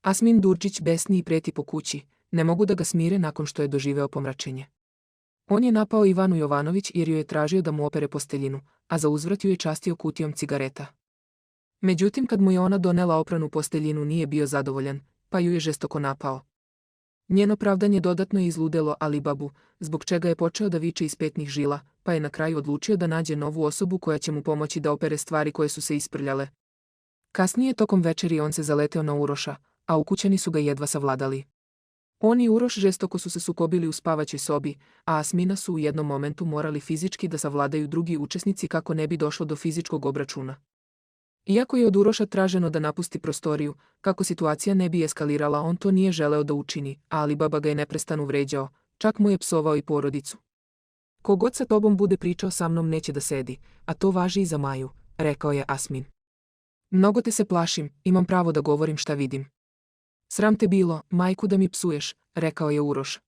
Asmin Durčić besni i preti po kući, ne mogu da ga smire nakon što je doživeo pomračenje. On je napao Ivanu Jovanović jer joj je tražio da mu opere posteljinu, a za uzvrat ju je častio kutijom cigareta. Međutim, kad mu je ona donela opranu posteljinu, nije bio zadovoljan, pa ju je žestoko napao. Njeno pravdanje dodatno je izludelo Alibabu, zbog čega je počeo da viče iz petnih žila, pa je na kraju odlučio da nađe novu osobu koja će mu pomoći da opere stvari koje su se isprljale. Kasnije tokom večeri on se zaleteo na Uroša, a ukućani su ga jedva savladali. On i Uroš žestoko su se sukobili u spavaćoj sobi, a Asmina su u jednom momentu morali fizički da savladaju drugi učesnici kako ne bi došlo do fizičkog obračuna. Iako je od Uroša traženo da napusti prostoriju, kako situacija ne bi eskalirala, on to nije želeo da učini, a Alibaba ga je neprestano vređao, čak mu je psovao i porodicu. Ko god sa tobom bude pričao sa mnom neće da sedi, a to važi i za Maju, rekao je Asmin. Mnogo te se plašim, imam pravo da govorim šta vidim. Sram te bilo, majku da mi psuješ, rekao je Uroš.